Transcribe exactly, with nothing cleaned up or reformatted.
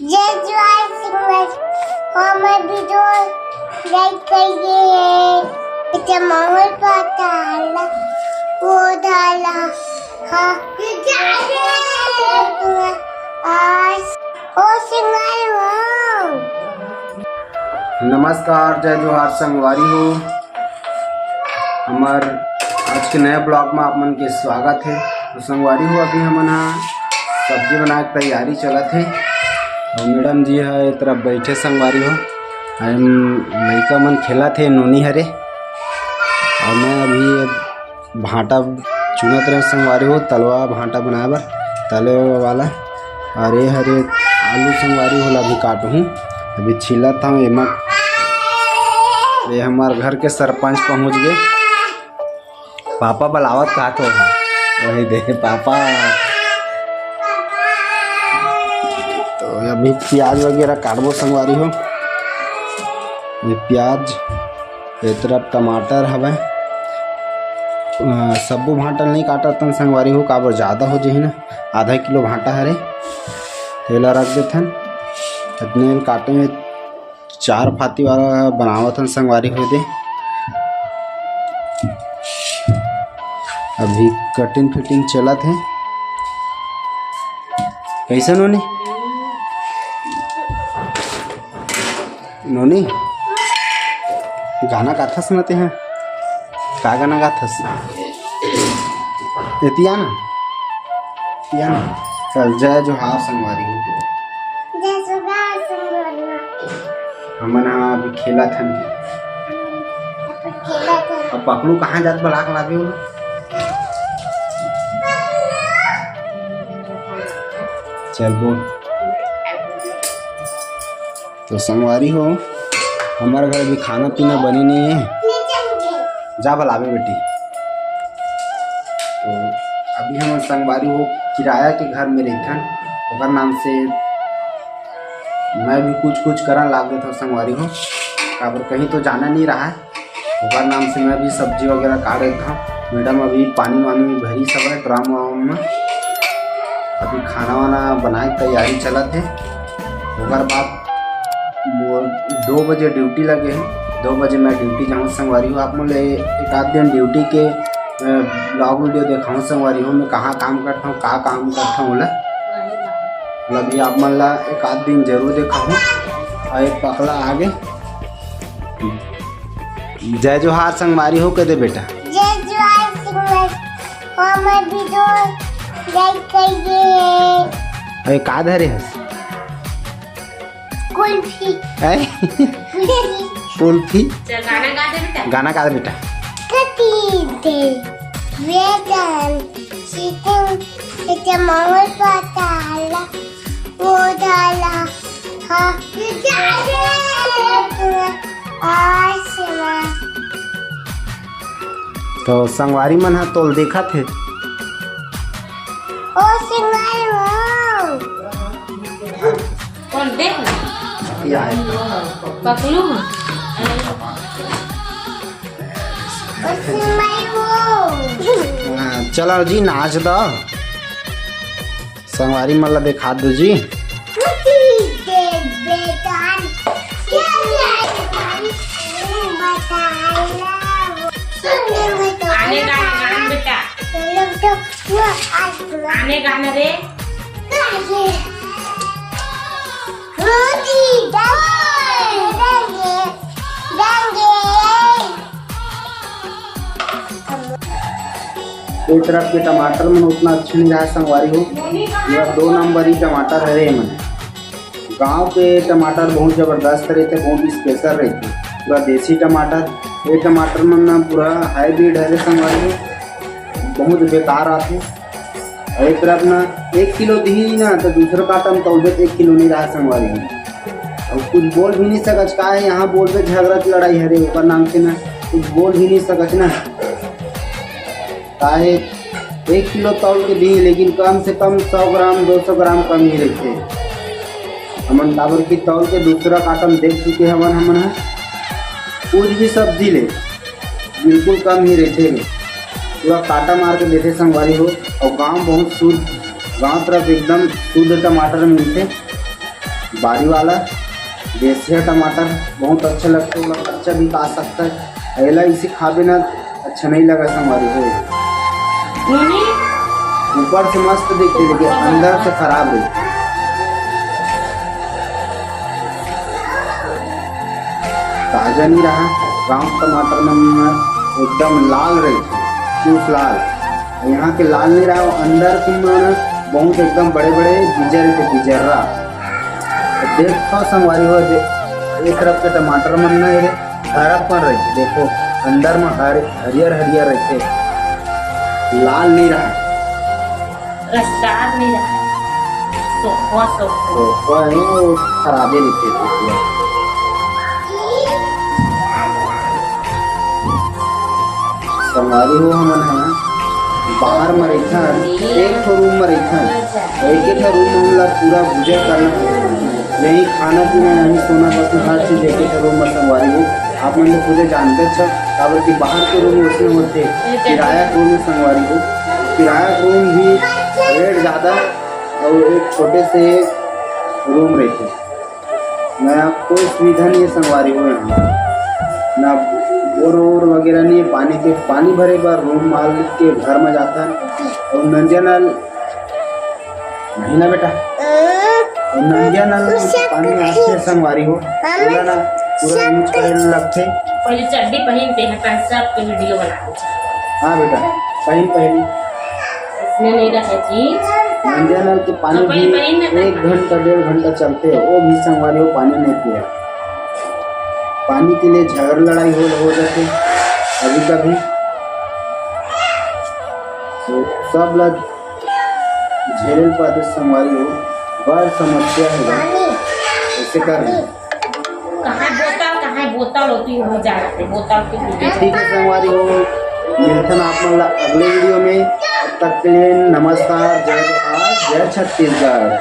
जय जोहार संगवारी हो। हमर video like करिए। इते माहौल पता ला, वो डाला। हाँ। आज ओ संगवारी हो। नमस्कार, जय जोहार संगवारी हो। हमर आज के नया vlog में आप मन के स्वागत हे। तो संगवारी हो, अभी हमन ह सब्जी बनाए के तैयारी चलत हे। और मैडम जी ह ए तरफ बैठे संगवारी हो। हम लइका मन खेलत हे नोनी हरे। और मैं अभी भांटा चुनत रहे संगवारी हो, तलवा भांटा बनाए बर, तले वाला। और ये हरे आलू संगवारी हो, ला भी काटहूँ, अभी छीलत हूँ एमा। ये हमार घर के सरपंच पहुँच गए, पापा बुलावत कहत हो, वही दे पापा। तो अभी प्याज वगैरह काटबो संगवारी हो, ये प्याज ए तरफ टमाटर हवय। अ, सब्बो भांटा ल नइ काटत हन संगवारी हो, काबर जादा हो जही ना, आधा किलो भांटा हरे, तेला रख देथन। अतने ल काटे में चार फाती वाला बनावत हन संगवारी हो दे। अभी cutting fitting चलत हे। कैसन होने? नोनी, गाना गाथस न तेहा? का गाना गाथस? एतिया ना? एतिया ना? चल, जय जोहार संगवारी हो। जय जोहार संगवारी हो। हमन ह अभी खेलत हन। खेलत हन। अब पकड़ू कहाँ जात बलाक लागे हो? चल बोल। तो संगवारी हो, हमारे घर अभी खाना पीना बने नहीं है, जा बुलावे बेटी। तो अभी हम संगवारी हो किराया के घर में रहथन, ओकर नाम से मैं भी कुछ कुछ करन लाग देथव संगवारी हो, काबर कहीं तो जाना नहीं रहा है। ओकर नाम से मैं भी सब्जी वगैरह काट देथव। मैडम अभी पानी वानी में भरी सब है ड्राम वाम में। अभी खाना वाना बनाए के तैयारी चलत है। ओकर बाद मोर दो बजे ड्यूटी लगे है, दो बजे मैं ड्यूटी जाऊँ संगवारी हो। आप मन ले एक आध दिन ड्यूटी के, अ, vlog video देखाऊँ संगवारी हो, मैं कहाँ काम करता हूँ, का काम करता हूँ ओला। मतलब ये आप मन ला एक आध दिन जरूर देखाऊँ। और एक पकला आगे। जय जोहार संगवारी हो, कह दे बेटा। जय जोहार संगवारी हो, हमर video like करिए। अरे का धरे हस? कुल्फी। हैं? कुल्फी। चल गाना गा दे बेटा। गाना गा दे बेटा। कती दे वेदन सीतम, इते माहौल पता ला। वो डाला, हाँ। आसमान। तो संगवारी मन ह तोल देखत हे। ओ संगवारी हो। कौन देख? या है। पकलू। ओ संगवारी हो। हाँ, चलो जी, नाच दो। संगवारी मन ला देखा दो जी। आने गाना गान बेटा। आने गाना रे। ए तरफ के टमाटर मन उतना अच्छा नहीं रहा संगवारी हो, पूरा दो नंबर ही टमाटर हरे मन। गांव के टमाटर बहुत जबरदस्त रहते, बहुत special रहते, पूरा देसी टमाटर। ये टमाटर मन ना पूरा hybrid हरे संगवारी हो, बहुत बेकार आते। और एक तरफ ना एक किलो दिही ना तो दूसरा काटा में तौलबे तो एक किलो नहीं रहा संगवारी हो। और कुछ बोल भी नहीं सकच, का है यहाँ बोलबे झगड़ा लड़ाई हरे ओकर नाम से ना, कुछ बोल भी नहीं सकच ना। काहे एक किलो तौल के दी, लेकिन कम से कम सौ ग्राम, दो सौ ग्राम कम ही रहते। हमन काबर की तौल के दूसरा काटा में देख चुके हवन हमन ह। कुछ भी सब्जी ले, बिल्कुल कम ही रहते। पूरा काटा मार के देते संगवारी हो। और गांव बहुत शुद्ध, गांव तरफ एकदम शुद्ध टमाटर मिलते। बारी वाला देसिया टमाटर बहुत अच्छा लगथे, ओला कच्चा भी खा सकत हे। एला इसे खाबे ना, अच्छा नहीं लगा संगवारी हो। ऊपर से मस्त दिखथे, लेकिन अंदर से खराब रहिथे। ताजा नहीं रहा, गांव के टमाटर मन एकदम लाल रहिथे, चूस लाल। यहाँ के लाल नहीं रहा, अंदर के मन बहुत एकदम बड़े-बड़े बिजर के बिजर्रा। तो देखो संगवारी हो, दे-, एक तरफ के टमाटर मन ना, ये हरापन रहिथे, देखो अंदर में हर-, हरियर हरियर रहिथे, लाल नहीं रहा। रसदार नहीं रहा, सोखवा सोखवा। सोखवा है, वो खराबे रहिथे, देखो। संगवारी हो, हमन ह बाहर म रहिथन, एक ठो रूम म रहिथन, एक ठो रूम म हमला पूरा गुजर करना हे। यही खाना पीना, यही सोना, बस हर चीज एक ठो रूम म संगवारी हो। आप मन तो खुदे जानते छ, काबर कि बाहर के रूम वैसे होथे, किराया के रूम में संगवारी हो, किराया के रूम भी रेट ज्यादा और एक छोटे से रूम रहिथे। ना कोई सुविधा नहीं है संगवारी हो यहाँ, ना बोर वोर वगैरह नहीं है पानी के। पानी भरे बर रूम मालिक के घर में जाता है और नंदिया नल, नहीं ना बेटा, और नंदिया नल पानी आते संगवारी हो, पूरा ना पूरा यूज करे लगथे। पहले चड्डी पहन के है, पहन सबके वीडियो बना दे। हाँ बेटा, पहन पहन। इसमें नहीं रहे जी। नंदिया नल के पानी भी एक घंटा, डेढ़ घंटा चलते हैं, वो भी संगवारी हो पानी नहीं पिया। पानी के लिए झगड़ लड़ाई हो, हो जाते कभी कभी। तो सब ला झेले ल पाते संगवारी हो, बड़ समस्या हे। ऐसे कर कहाँ बोतल, कहाँ बोतल होती हो जा रहे, बोतल के पीछे। ठीक है संगवारी हो, मिलथन आप मन ला अगले वीडियो में। तब तक के लिए नमस्कार, जय जोहार, जय छत्तीसगढ़।